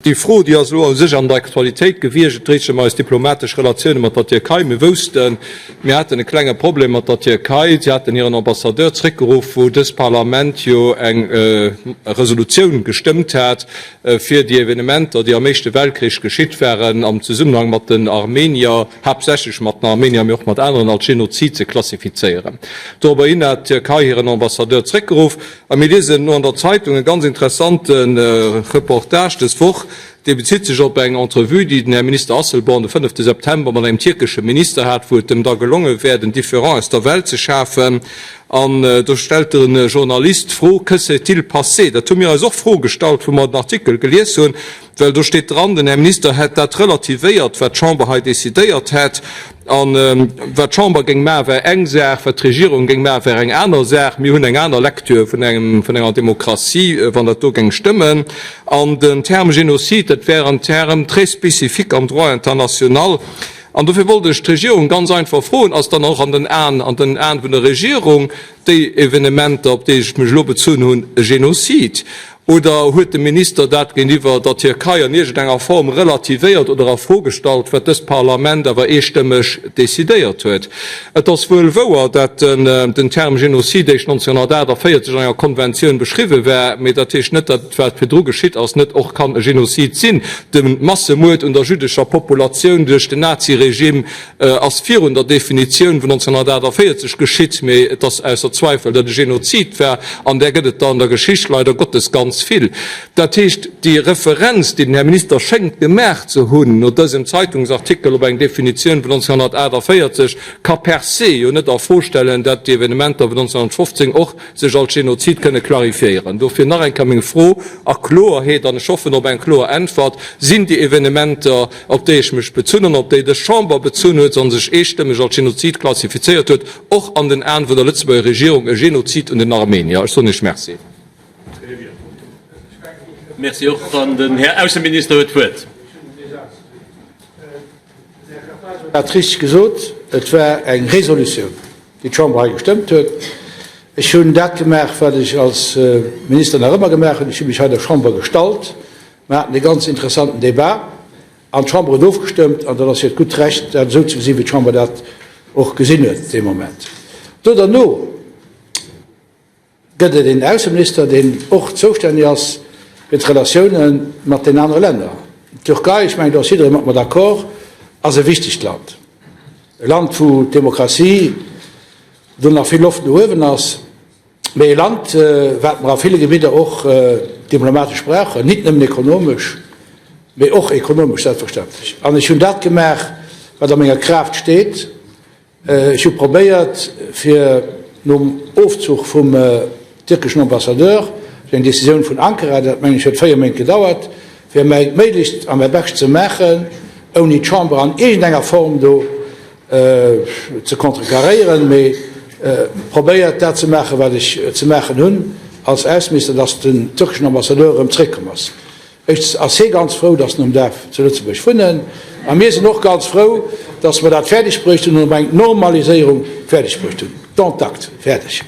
Déi Fro, déi ass elo u sech an der Aktualitéit gewiescht. Et dréit sech ëm eis diplomatesch Relatioune mat der Tierkei. Mir woussten, mir haten e klenge Problem mat der Tierkei. Si haten hiren Ambassadeur zréckgeruff, wou dëst Parlament jo eng Resolutioun gestëmmt hat, fir déi Evenementer, déi am Éischte Weltkrich geschitt waren, am Zesummenhang mat den Armenier, haaptsächlech mat den Armenier, mee och mat aneren, als Genozid ze klassifizéieren. Dorobberhin hat d'Tierkei hiren Ambassadeur zréckgeruff. A mir liesen elo an der Zeitung e ganz interessante Reportage dës Woch, dee bezitt sech op eng Entrevue, déi den Här Minister Asselborn de fënnefte September mat engem tierkesche Minister hat, wou et em da gelonge wär, den Différend aus der Welt ze schafen. An do stellt de Journalist d'Fro, Que s'est-il passé? Dat hu mir eis och d'Fro gestallt, wou mer den Artikel gelies hunn. Well do steet dran, den Här Minister hätt dat relativéiert, wat d'Chamber hei decidéiert hätt. A wat d'Chamber géing maachen, wär eng Saach, wat d'Regierung géing maachen, wär eng aner Saach. Mir hunn eng aner Lecture vun engem, vun enger Demokratie, wann dat do géing stëmmen. An den Terme Génocide, dat wär en Terme très spécifique am Droit international. An dofir wollt ech d'Regierung ganz einfach froen, Ass dann och an den Aen, an den Aen vun der Regierung déi Evenementer, op déi ech mech elo bezunn hunn, e Génocide? Oder huet de Minister dat géintiwwer der Tierkei an iergendenger Form relativéiert oder a Fro gestallt, wat dëst Parlament awer eestëmmeg decidéiert huet? Et ass wuel wouer, dat den Term Genocide éischt 1948 an enger Konventioun beschriwwe war, mee dat heescht net, dat wat virdru geschitt ass, net och kann e Genocide sinn. De Massemuerd un der jüddescher Populatioun duerch den Naziregime ass virun der Definitioun vun 1948 geschitt, mee et ass ausser Zweifel, datt e Genozid war, an där gëtt et der an der Geschicht leider Gottes ganz vill. Dat heescht, déi Referenz, déi den Här Minister schéngt gemaach ze hunn no dësem Zeitungsartikel op eng Definitioun vun 1948, ka per se jo net a Fro stellen, datt déi Evenementer vun 1915 och sech als Genozid kënne clarifiéieren. Dofir nach eng Kéier meng Fro a Kloerheet, an ech hoffen op eng kloer Äntwert, Sinn déi Evenementer, op déi ech mech bezunn an op déi dës Chamber bezunn huet, a sech eestëmmeg als Genozid klassifizéiert huet, och an den Aen vun der Lëtzebuerger Regierung e Genozid un den Armenier? Ech soen Iech Merci. Merci och. An den Här Ausseminister huet d'Wuert. Den Här Kartheiser huet dat richteg gesot, Et war eng Resolutioun, déi d'Chamber hei gestëmmt huet. Ech hunn dat gemaach, wat ech als Minister nach ëmmer gemaach hunn, Ech hu mech hei der Chamber gestallt. Mer haten e ganz interessanten Débat an d'Chamber huet ofgestëmmt an dat ass hiert gutt Recht, dat esou ze gesinn, wéi d'Chamber dat och gesinn huet dee Moment. Do derno gëtt et een Ausseminister, deen och zoustänneg ass fir d'Relatioune mat den anere Länner. D'Türkei, ech mengen, do ass jidderee mat mer d'accord, ass e wichtegt Land, e Land, wou d'Demokratie do nach vill Loft no uewen ass. Mee e Land, wat mer a ville Gebidder och diplomatesch brauchen, nit nëmmen ekonomesch, mee och ekonomesch selbstverständlech. An ech hunn dat gemaach, wat a menger Kraaft steet. Ech hu probéiert, fir nom Ofzuch vum tierkeschen Ambassadeur, dat ass eng Décisioun vun Ankara, dat mengen ech huet 4 Méint gedauert, fir mäi Méiglechst a mäi Bescht ze maachen, ouni d'Chamber an iergendenger Form do ze contrecarréieren, mee probéiert dat ze maachen, wat ech ze maachen hunn als Ausseminister, datt den türkeschen Ambassadeur erëm zréckkomm ass. Éischtens ass hie ganz frou, datt en erëm däerf zu Lëtzebuerg wunnen, a mir sinn och ganz frou, datt mer dat fäerdeg bruecht hunn an eng Normaliséierung fäerdeg bruecht hunn. Dont acte. Fäerdeg.